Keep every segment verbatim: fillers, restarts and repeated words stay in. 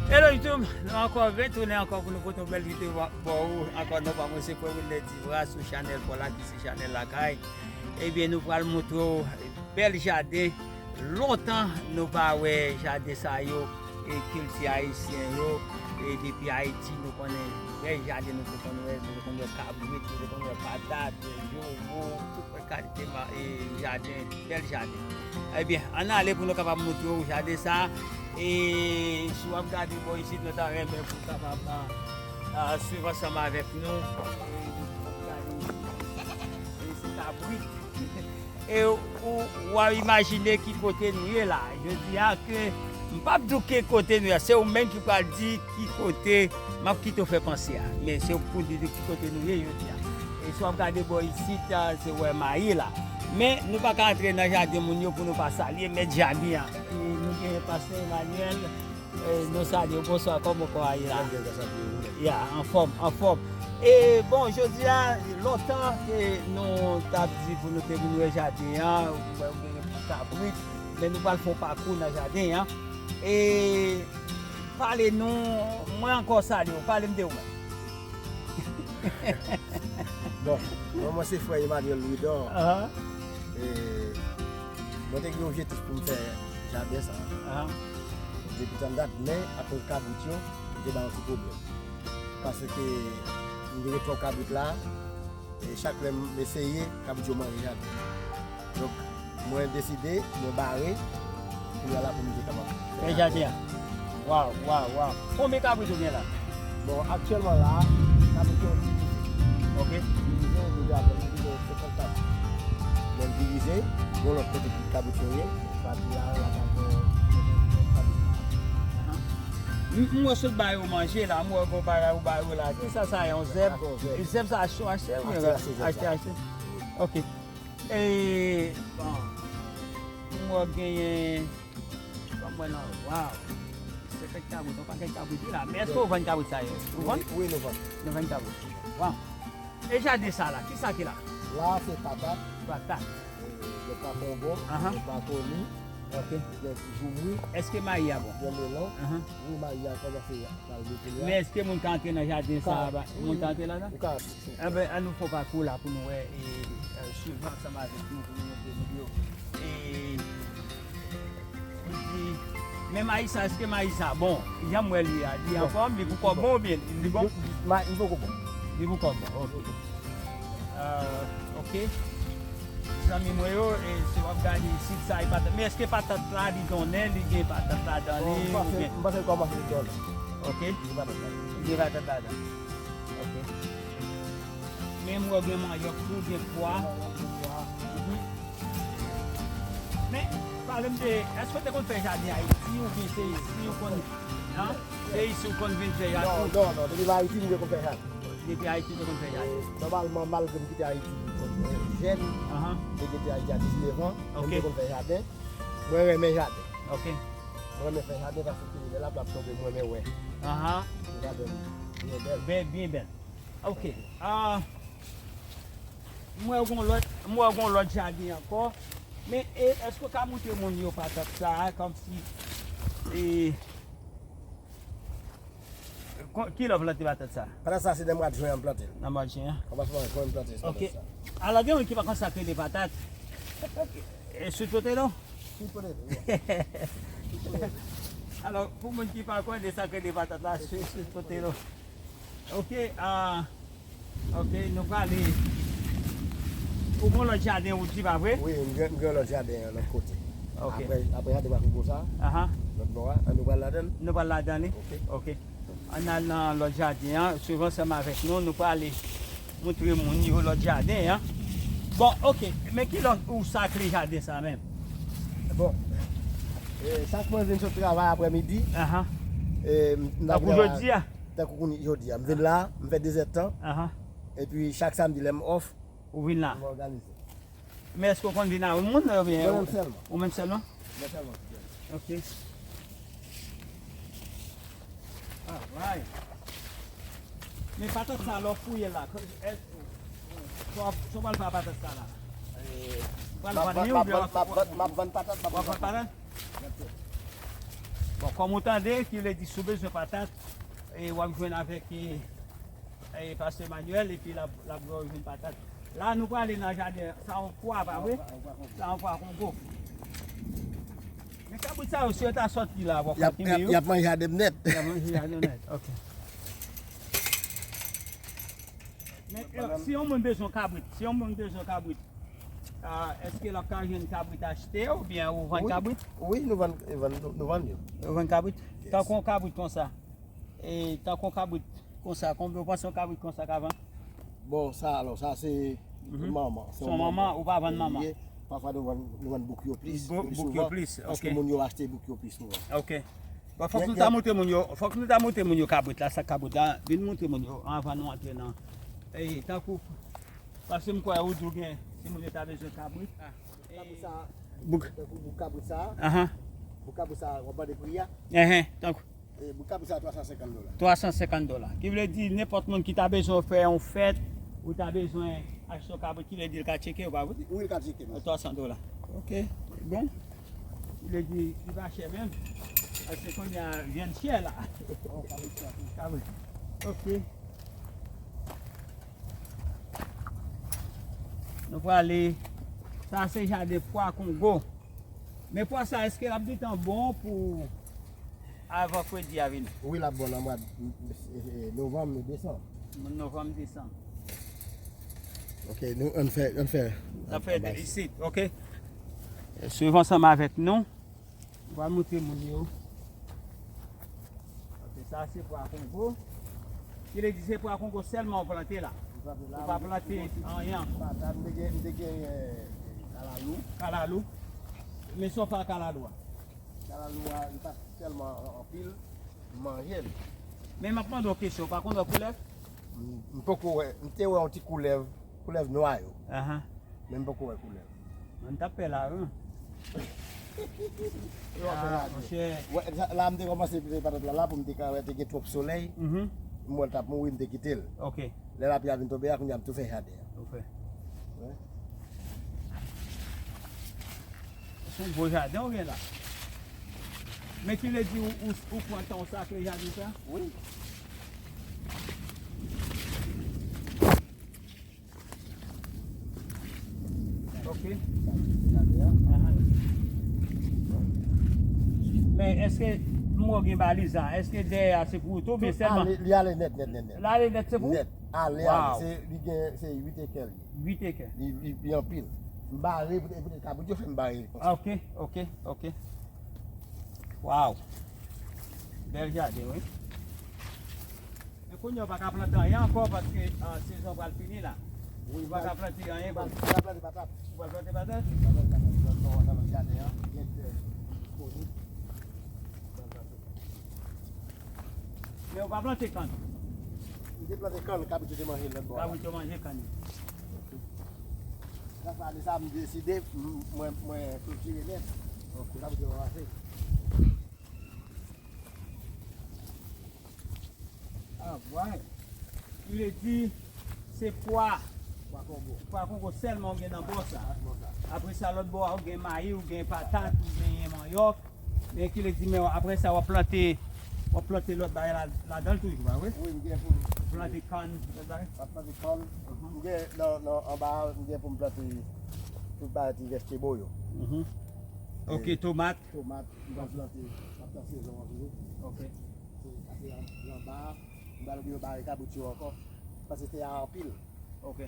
Hello YouTube, nou ankò retounen ankò pou nou pote yon bèl videyo ba ou ankò. Non pa mwen se Frè Wilner Divra sou chanèl pa w la ki se chanèl lakay. Ebyen nou pral montre w bèl jaden. Lontan nou pa wè jaden sa yo, e kilti ayisyen yo, e depi Ayiti nou konnen bèl jaden nou te konn wè, nou te konn wè kabrit, nou te konn wè patat, jobo, tout kalite ma- e jaden, bèl jaden. Ebyen, ann ale pou nou kapab montre w jaden sa. E si w ap gade bò isit, nou ta renmen pou w kapab, a, a, swiv ansanm avèk nou. E, w ap gade, e, se kabrit. E ou, w ap imajine ki kote nou ye la. Jodi a ke m p ap di w ki kote nou ye, se ou menm ki pral di ki kote m ap kite w fè panse a. Men se ou k pou di ki kote nou ye jodi a. E si w ap gade bò isit, a, se wè mayi la. Men nou pa ka antre nan jaden moun yo pou nou pa salye mèt jaden an. E nou gen pastè Emmanuel, e nou salye w, bonswa, kòman w ye la? Mwen byen, gras a Dye, ou menm? Ya, anfòm, anfòm. E bon, jodi a, lontan ke nou t ap di pou nou te vin wè jaden an, ou wè ou gen kabrit, men nou pral fè yon pakou nan jaden an. E pale nou, mwen ankò salye w, pale m de ou menm. Bon, mwen, mwen se frè Emmanuel Louidor. Aha. E mwen te gen objektif pou m fè jaden sa a. Aha. Depi tann dat, men akoz kabrit yo, m te ba yon ti pwoblèm. Paske m te gen twòp kabrit la, e chak lè m eseye, kabrit yo manje jaden. Donk, mwen deside, mwen bare, kounye a la pou m te kapab fè jaden an. Waw, waw, waw. Konbyen kabrit ou gen la? Bon, aktyèlman la, kabrit yo divize. Ok. Divize, nou gen apèn, nou gen senkannkat. Lè l divize, gen lòt kote ki kabrit yo ye, pati la, la, la, la, la. Aha. M, m wè sot ba yo manje la, m wè gon bagay ou ba yo la. Kisa sa ye, yon zèb? Sa se yon zèb. Zèb sa achte, achte, ou byen achte, achte? Ok. E, bon. M wè genyen, ban m wè nan, waw. Se kèk kabrit, yon pakèt kabrit wi la. Men èske ou vann kabrit sa yo? Ou vann? Wi, wi, nou vann. Nou vann kabrit. Waw. E jaden sa la, kisa ki la? La, se patat. Patat. E, gen pa konbo, aha, gen pa koni. Ok. Gen joumou. Èske mayi a bon? Gen melon. Aha. Wi, mayi a kòmanse pral mete la. Men èske moun ka antre nan jaden sa a? Ka. Wi, moun ka antre ladan? Ou ka antre. Enben, ann nou fè yon pakou la pou nou wè, e, e, swiv ansanm avèk nou pou nou montre nou yo. E, e, men mayi sa, èske mayi sa bon? Jan m wè li a, li anfòm, li poukò bon oubyen li bon? Ma-, li poko bon. Li poukò bon, ok. Euh, ok. Zanmi mwen yo, e, si w ap gade isit, sa e patat. Men èske patat la, li donnen, li gen patat ladan li, oubyen? Bon, m panse, m panse l kòmanse donnen. Ok. Li gen patat ladan. Li gen patat ladan. Ok. Men m wè gen manyòk tou, gen pwa. Mhm. Men, pale m de, èske w te konn fè jaden Ayiti oubyen se isi ou konn, an? Se isi ou konn vin fè jaden? Non, non, non, depi m Ayiti, m te konn fè jaden. Depi Ayiti, w te konn fè jaden? E, nòmalman, malgre m kite Ayiti, m jèn, aha, m te kite Ayiti a diznèf an, men m te konn fè jaden. Mwen renmen jaden. Ok. Mwen renmen fè jaden paske lè lapli ap tonbe, mwen renmen wè. Aha. Jaden byen bèl. Bèl, byen bèl. Ok. Ah, m wè w gon lòt, m wè w gon lòt jaden ankò. Men, e, èske w ka montre moun yo patat sa a, kòmsi, e, kon-, kilè w plante patat sa a? Patat sa a, se nan mwa jen an m plante l. Nan mwa jen an? Kòmansman jen m plante patat sa a. Ok. Alò, gen moun ki pa konn sa k rele patat. E, sweet potato? Sweet potato, yeah. Alò, pou moun ki pa konnen sa k rele patat la, sweet, sweet potato. Ok, ah, ok, nou prale. Ou gon lòt jaden ou di, pa vre? Wi, m gen, m gen lòt jaden yon lòt kote. Ok. Apre, apre jaden pa pi gwo sa. Aha. Lòt bò a, an nou pral ladan l? Nou pral ladan li? Ok. Ok. Ann al nan lòt jaden an, swiv ansanm avèk nou, nou prale montre moun yo lòt jaden an. Bon, ok, men kilè ou sakle jaden sa menm? Bon, e, chak mwen vin sot travay aprèmidi, aha, e, m, m, tankou jodi a? Tankou kounye jodi a. M vin la, m fè de zèdtan. Aha. Epi chak samdi lè m off, ou vin la? M òganize. Men èske w konn vin a yon moun oubyen? Mwen menm sèlman. Ou menm sèlman? Mwen sèlman. Ok. Alright. Men patat sa lè w fouye la, èske w ap, sa w pral fè a patat sa la? E, w pral vann li oubyen w ap, m ap vann patat, m ap vann patat. Bon, kòm ou tande, ki vle di si w bezwen patat, e w ap jwenn avèk e, e pastè Emmanuel, epi l ap, l ap jwenn patat. La, nou prale nan jaden. Sa yon pwa, pa vre? Sa yon pwa kongo. Men kabrit sa yo, si yo ta sòti la, w ap Y ap, y ap, y ap manje jaden m nèt. Y ap manje jaden nèt, ok. Men, si yon moun bezwen kabrit, si yon moun bezwen kabrit, ah, èske l ap ka jwenn kabrit achte oubyen ou vann kabrit? Wi, nou vann, vann, nou, nou vann yo. Ou vann kabrit? Yes. Tankou yon kabrit konsa. E tankou yon kabrit konsa, konbyen ou panse yon kabrit konsa ka vann? Bon, sa, alò, sa se manman. Se yon manman, ou pa vann manman? Pafwa nou vann, nou vann bouk yo plis. Bouk yo plis, ok. Paske moun yo achte bouk yo plis, nou vann. Ok. Bon, fòk nou ta montre moun yo, fòk nou ta montre moun yo kabrit la, sa kabrit la, vin montre moun yo anvan nou antre nan. E, tankou, paske m kwè ou di w gen, si moun yo ta bezwen kabrit. Bouk kabrit sa, tankou bouk kabrit sa, ahan, bouk kabrit sa, w ap mande pri a? Enhen, tankou. E, bouk kabrit sa, twa san senkant dola. Twa san senkant dola. Ki vle di, nenpòt moun ki ta bezwen fè yon fèt, ou ta bezwen achte yon kabrit, ki vle di, l ka tcheke, ou pa vre? Wi, l ka tcheke m. Twa san dola. Ok, bon. Li di, li pa chè menm. Paske kounye a, vyann chè la. Bon, kabrit chè. Kabrit. Ok. Nou prale. Sa se jaden pwa kongo. Men pwa sa, èske l ap gentan bon pou avan fredi a vini? Wi, l ap bon nan mwa, e, e, novanm, desanm. Novanm, desanm. Ok, nou, ann fè, ann fè. N ap fè isit, ok. Swiv ansanm avèk nou. M pral montre moun yo. Ok, sa se pwa kongo. Ki vle di se pwa kongo sèlman ou plante la. Ou pa plante anyen ankò. M te gen, m te gen, e, kalalou. Kalalou. Men sa w fè ak kalalou a? Kalalou a, li pa t tèlman an-, anpil, m manje l. Men m ap mande w kesyon, ou pa konn wè koulèv? M, m poko wè, m te wè yon ti koulèv, koulèv nwa yo. Ahan. Men m poko wè koulèv. Mwen, m t ap pè la, wi. Ah, monchè. Wè, la, la, m te kòmanse plante patat la, la, pou m te ka wè, te gen twòp solèy. Mhm. M wè l t ap mouri, m te kite l. Ok. Lè lapli a vin tonbe a, kounye a m tou fè jaden an. Tou fè. Wè. Se yon gwo jaden ou gen la. Men ki vle di ou, ou, ou pran tan ou sakle jaden sa? Wi. Ok. Jaden an. Ahan. Men èske m wè gen baliz la, èske dèyè a se pou wout ou oubyen sèlman? Li ale nèt, nèt, nèt, nèt. L ale nèt, se pou? Nèt. Ale, ale. Wow. Se, li gen, se uit ekè li. Uit ekè. Li, li, li anpil. M bare, poutèt, poutèt kabrit yo fè m bare konsa. Ah, ok, ok, ok. Wow. Bèl jaden, wi. Men kounye a, ou pa ka plante anyen ankò paske, ah, sezon pral fini la. Wi, ou pa ka plante anyen. Ou pa ka plante patat. Ou pa plante patat? Ou pa plante patat. Non, non, nan jaden an, gen tè disponib. Men ou pa plante kann? M te plante kann, kabrit yo te manje l lòt bò a. Kabrit yo manje kann yo. Sa, sa, ane sa, m deside, m, mwen, mwen klotire nèt. Ok. Kabrit yo pa pase. Ah, vway. Ki vle di, se pwa. Pwa kongo. Pwa kongo sèlman ou gen nan bò sa. Bò sa. Apre sa, lòt bò a, ou gen mayi, ou gen patat, ou gen manyòk. Men ki vle di, men apre sa, w ap plante, w ap plante lòt bagay la, ladan l toujou, pa vre? Wi, m gen pou m. Plante kann, lòt bagay? M ap plante kann. Mhm. M gen nan, nan, anba a, m gen pou m plante tout bagay ti vèjtebo yo. Mhm. Ok, tomat. Tomat, m pral plante, m ap plante sezon an toujou. Ok. Se, sa se an, anba a, m pral oblije bare kabrit yo ankò. Paske tè a anpil. Ok.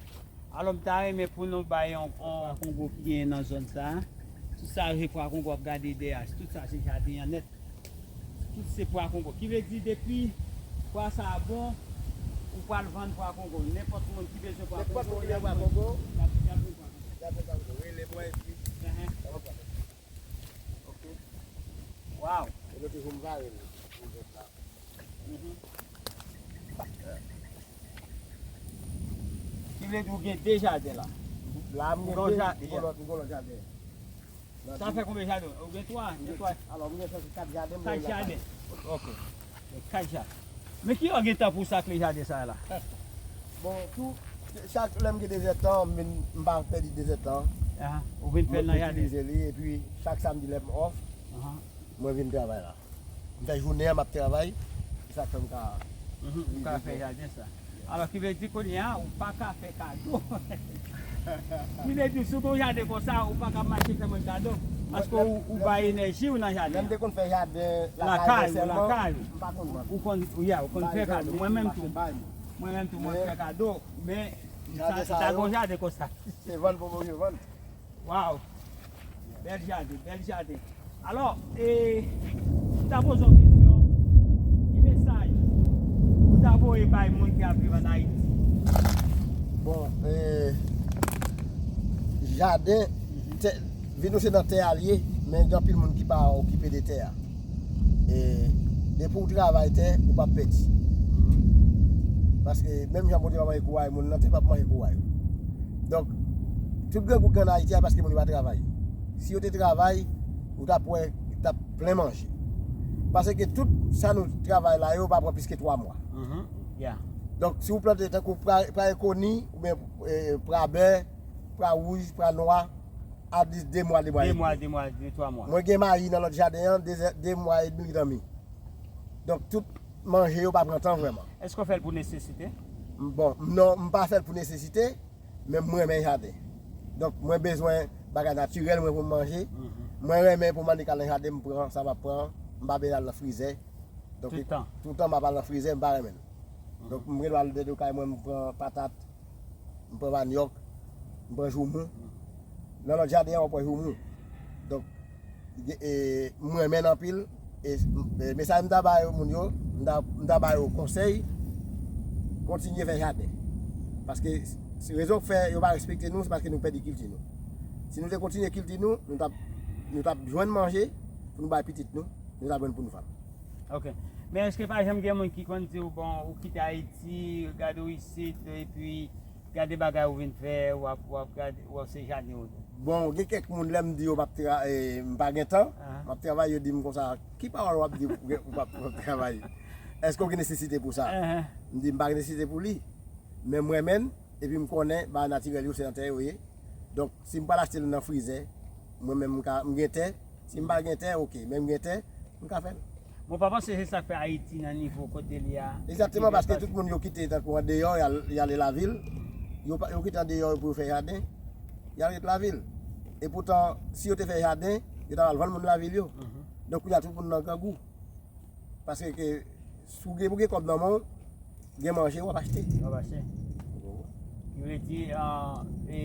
Alò, m ta renmen pou nou bay yon, yon kongo ki gen nan zòn sa a. Tout sa yo se pwa kongo w ap gade dèyè a. Tout sa se jaden an nèt. Tout se pwa kongo. Ki vle di depi pwa sa a bon, ou pral vann pwa kongo. Nenpòt moun ki bezwen pwa kongo, y ap jwenn pwa kongo. Y ap jwenn pwa kongo. Y ap jwenn pwa kongo. Rele mwen epi. Enhen. Ok. Wow. E nou toujou m bare l pou zòt la. Mhm. Ki vle di ou gen de jaden la. La, m gen de, m gen lòt, m gen lòt jaden. Sa fè konbyen jaden? Ou gen twa? Gen twa. Alò, m gen kat jaden, m gen kat jaden. Ok. Gen kat jaden. Men ki jan w gen tan pou w sakle jaden sa a la? Bon, tou, chak lè m gen dezèdtan, m vin, m pa pèdi dezèdtan. Aha, ou vin fè l nan jaden. Mwen itilize li, epi chak samdi lè m off, aha, mwen vin travay la. M fè jounen an, m ap travay. Se sa k fè m ka Mhm, ou ka fè jaden sa. Alò, ki vle di kounye a, ou pa ka fè kado. Ki vle di, si w gen yon jaden konsa, ou pa ka mache fè moun kado. Paske ou, ou bay enèji w nan jaden an. Lè m te konn fè jaden lakay mwen sèlman, m pa konn vann. Ou konn, yeah, ou konn fè kado. Mwen menm tou. Mwen menm tou, mwen fè kado. Men, sa, sa gon jaden konsa. Se vann pou mwen vann. Waw! Bèl jaden, bèl jaden. Alò, e, m ta poze yon kesyon. Ki mesaj ou ta voye bay moun ki ap viv ann Ayiti? Bon, e, jaden, tè, vi nou se nan tè a l ye, men gen anpil moun ki pa okipe de tè a. E, depi w travay tè, ou p ap pèdi. Paske menm jan Bondye pa manje kouray moun nan, tè p ap manje kouray ou. Donk, tout grangou k gen ann Ayiti a paske moun yo pa travay. Si yo te travay, ou t ap wè, t ap plen manje. Paske tout sa nou travay la yo pa pran plis ke twa mwa. Mhm. Yeah. Donk, si w plante tankou pra, pra ekoni, oubyen, e, pra bè, pra wouj, pra nwa, a dis, de mwa, de mwa edmi. De mwa, de mwa, de twa mwa. Mwen gen mayi nan lòt jaden an, de, de mwa edmi li t an mi. Donk, tout manje yo pa pran tan vrèman. Èske w fè l pou nesesite? M, bon, m, non, m pa fè l pou nesesite, men mwen renmen jaden. Donk, mwen bezwen bagay natirèl mwen pou m manje. Mhm. Mwen renmen pou m annik al nan jaden, m pran sa m ap pran, m pa bezwen al nan frizè. Donk, tout tan. Tout tan m ap al nan frizè, m pa renmen l. Mhm. Donk, m gen dwa al de, de kay mwen, m pran patat, m pran manyòk, m pran joumou. Nan lòt jaden an, w ap wè joumou. Donk, e, m renmen l anpil. E, e, mesaj m ta ba yo, moun yo, m ta, m ta ba yo konsèy, kontinye fè jaden. Paske s-, rezon k fè yo pa respekte nou, se paske nou pèdi kilti nou. Si nou te kontinye kilti nou, nou t ap, nou t ap jwenn manje pou nou bay pitit nou, nou t ap jwenn pou nou vann. Ok. Men èske pa janm gen moun ki konn di w, bon, ou kite Ayiti, gade w isit, epi gade bagay ou vin fè, w ap, w ap gade, w ap se jaden ou. Bon, gen kèk moun, lè m di yo m ap tra-, e, m pa gen tan, m ap travay, yo di m konsa, ki pawòl w ap di ou p-, ou p ap, w ap travay? Èske w gen nesesite pou sa? M di m pa gen nesesite pou li. Men m renmen l, epi m konnen bagay natirèl yo se nan tè yo ye. Donk, si m pral achte l nan frizè, mwen menm m ka, m gen tè. Si m pa gen tè, ok. Men m gen tè, m ka fè l. Bon, w pa panse se sa k fè Ayiti nan nivo kote l ye a? Egzakteman, paske tout moun yo kite tankou andeyò, y al, y ale lavil. Yo pa, yo kite andeyò yo pou yo fè jaden. Y al ret lavil. E poutan, si yo te fè jaden, yo ta pral vann moun lavil yo. Mhm. Donk, kounye a tout moun nan grangou. Paske ke, si w gen, pou gen kòb nan men w, gen manje, w ap achte. W ap achte. Ki vle di, ah, e,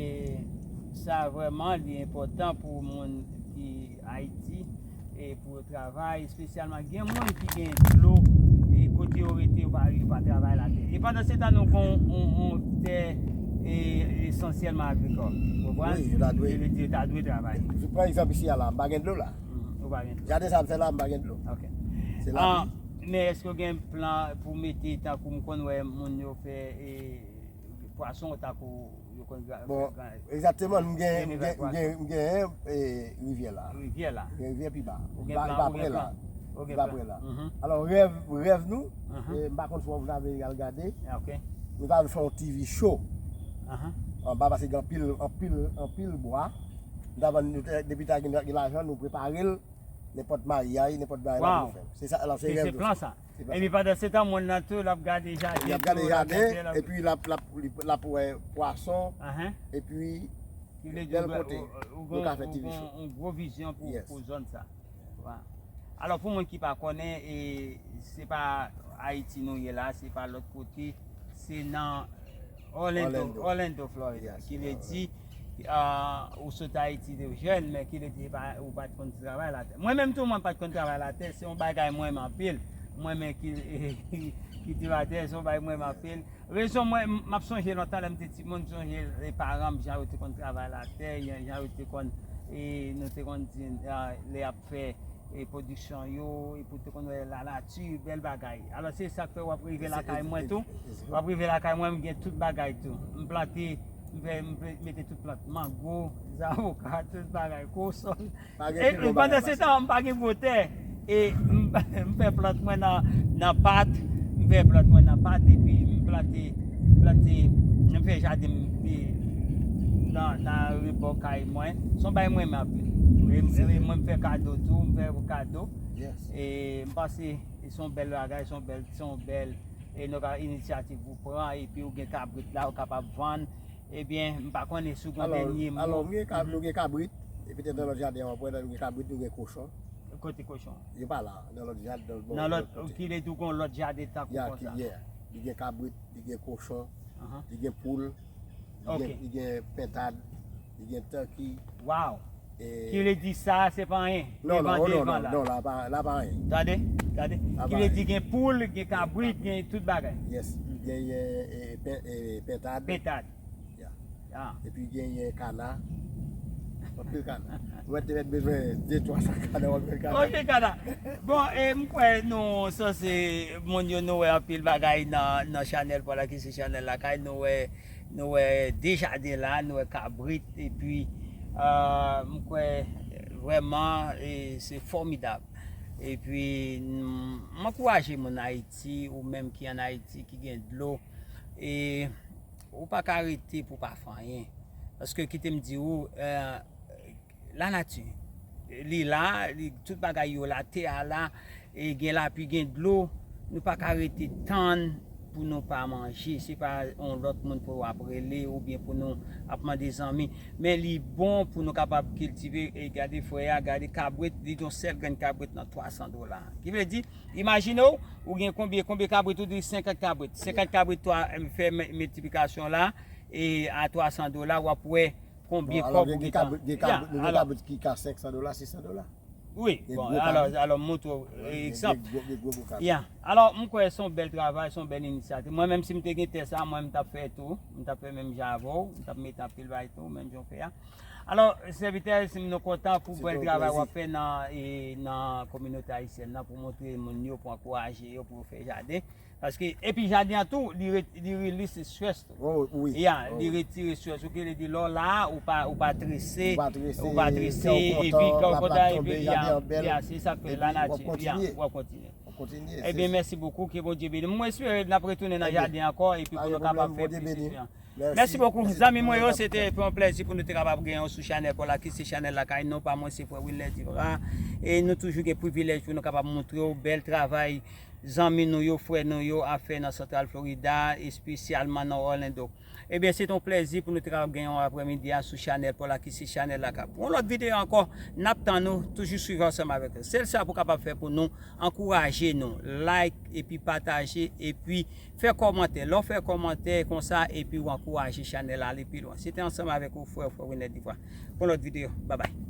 sa vrèman, li enpòtan pou moun ki Ayiti, e pou yo travay, espesyalman gen moun ki gen dlo, e kote yo rete, yo pa, yo pa travay latè. E pandan se tan, nou gen yon, yon tè, e, esansyèlman agrikòl. Ou konprann? Wi, yo ta dwe. Ki vle di, yo ta dwe travay. Pran egzanp isi a la, m pa gen dlo la. Mhm, ou pa gen dlo. Jaden sa m fè la, m pa gen dlo. Ok. Se lavi. Ah, men èske w gen plan pou mete, tankou m konn wè moun yo fè, e, pwason, tankou yo konn gra-, bon, fè gran, egzakteman, m gen, m gen, m gen, m gen, e, rivyè la. Rivyè la. M gen rivyè pi ba. Ou gen plan, ou gen plan. Li pa prè la. Ou gen plan. Li pa prè la. Mhm. Alò, rèv, rèv nou, mhm, e, m pa konn si w ap al gade. Ah, ok. Nou ta vle fè yon T V show. Aha. Anba, paske gen anpil, anpil, anpil bwa. Nou ta vann, nou te, depi ta gen, gen lajan, nou prepare l. Nenpòt maryaj, nenpòt bagay la pou nou fè. Se sa, alò, se rèv nou. Se plan sa. Se plan sa. Epi pandan se tan, moun nan tou, l ap gade jaden tou, l ap gade jaden, epi l ap, l ap, li, l ap wè pwason, epi bèl kote nou ka fè T V show. Ou gen yon gwo vizyon pou, pou zòn sa. Alò, pou moun ki pa konnen, e, se pa Ayiti nou ye la, se pa lòt kote, se nan Orlando, Orlando, Florida. Ki vle di, ah, ou sot Ayiti, te jèn, men ki vle di, pa, ou pa t konn travay latè. Mwen menm tou, mwen pa t konn travay latè, se yon bagay mwen renmen anpil. Mwen menm ki, kiltivatè, se yon bagay mwen renmen anpil. Rezon mwen, m, m ap sonje lontan lè m te timoun, m sonje, e, paran m, jan yo te konn travay latè, jan, jan yo te konn, e, nou te konn di, ah, lè y ap fè, e, pwodiksyon yo, epi w te konn wè lanati, bèl bagay. Alò, se sa k fè w ap rive lakay mwen tou. W ap rive lakay mwen, m gen tout bagay tou. M plante, m fè, m fè, mete tout plant, mango, zawoka, tout bagay, kòsòn. E pandan se tan, m pa gen gwo tè. E m, m fè plant mwen nan, nan pat, m fè plant mwen nan pat, epi m plante, plante, m fè jaden m, e, nan, nan rebò kay mwen. Se yon bagay mwen renmen anpil. E, e mwen m fè kado tou, m fè kado. Yes. E m panse se yon bèl bagay, se yon bèl, se yon bèl e nou ka inisyativ ou pran, epi ou gen kabrit la, ou kapab vann. Ebyen, m pa konnen si w gen dènye mo. Alò, nou gen kab-, nou gen kabrit, e petèt nan lòt jaden an, w ap wè, nou gen kabrit, nou gen kochon. Kote kochon? Yo pa la, nan lòt jaden, Nan lòt, ki vle di w gen yon lòt jaden tankou Ya, konsa. Yeah. Li gen kabrit, li gen kochon, Ahan. Li gen poul, li Ok. gen, li gen pentad, li gen tanki. Wow. E Ki vle di sa, se pa anyen. Non, Devan non, non, devan non, la. Non, la pa, la pa anyen. Tande, tande. La Ki pa vle anyen. di gen poul, gen kabrit, gen tout bagay. Yes, genyen e, pen, e pentad. Pentad. Ya. Ah. Epi genyen kana. Anpil kana. Ou wè te mèt bezwen de twa san kana, ou wè kana. Ok, kana. Bon, e m kwè nou sanse, moun yo, nou wè anpil bagay nan, nan chanèl pa la ki se chanèl lakay. Nou wè, nou wè de jaden la, nou wè kabrit, epi euh, m kwè vrèman e se fòmidab. Epi m, m ankouraje moun Ayiti, ou menm ki ann Ayiti, ki gen dlo, e ou pa ka rete pou pa fè anyen. Paske kite m di ou, euh, lanati, li la, li, tout bagay yo la, tè a la, e gen lapli, gen dlo, nou pa ka rete tann pou nou pa manje. Se pa yon lòt moun pou w ap rele oubyen pou nou ap mande zanmi. Men li bon pou nou kapab kiltive. E gade frè a, gade kabrit, li gen yon sèl grenn kabrit nan twa san dola. Ki vle di, imajine w, ou gen konbyen, konbyen kabrit, ou di senkant kabrit. Senkant kabrit, twa, fè me-, miltiplikasyon la, e a twa san dola, w ap wè konbyen Bon, alò, kòb ou gen gentan. kabrit, gen Ya, kabrit, nou gen alò, kabrit ki ka senk san dola, sis san dola. wi, Gen bon, gwo alò, kabrit. Alò, m montre w Gen egzanp. gwo, gen gwo, gwo kabrit. Ya. Alò, m kwè se yon bèl travay, se yon bèl inisyativ. Mwen menm si m te gen tè sa, mwen m t ap fè tou, m t ap fè menm jan avè w, m t ap mete anpil bagay tou, menm jan w fè a. Alò, sèvitè, si nou kontan pou Se bèl yon travay w plezi. Ap fè nan, e, nan kominote ayisyèn nan pou montre moun yo, pou ankouraje yo, pou yo fè jaden. Paske, epi jaden an tou, li, re- li release stress tou. Oh, wi. Ya, Oh, li wi. Retire stress. Ou ki vle di lè w la, ou pa, ou pa trese, Ou pa trese, ou pa trese, kè w epi kontan, kè w la kontan, plat tonbe, epi jaden ya, an bèl, ya, se sa k fè epi la w ap nati, ya, kontinye. W ap kontinye. Kontinye. Ebyen, mèsi bokou, ke Bondye beni. Mwen espere n ap retounen nan Ebyen, jaden ankò, epi pa pou gen nou kapab pwoblèm, fè Bondye plis beni. sesyon. Mèsi, Mèsi bokou, mèsi zanmi tout mwen moun yo, k ap se te yon plèzi pou nou te kapab gen yon sou chanèl pa la ki se chanèl lakay nou, pa mwen se frè Wilner Divra. E nou toujou gen privilèj pou nou kapab montre w bèl travay zanmi nou yo, frè nou yo ap fè nan Central Florida, espesyalman nan Orlando. Ebyen, se te yon plèzi pou nou te kapab gen yon aprèmidi a sou chanèl pa la ki se chanèl lakay. Pou yon lòt videyo ankò, n ap tann nou, toujou swiv ansanm avèk nou. Sèl sa pou kapab fè pou nou, ankouraje nou, like, epi pataje, epi fè kòmantè. Lè w fè kòmantè konsa, epi w ankouraje chanèl la ale pi lwen. Se te ansanm avèk ou, frè, frè Wilner Divra. Pou yon lòt videyo. Babay.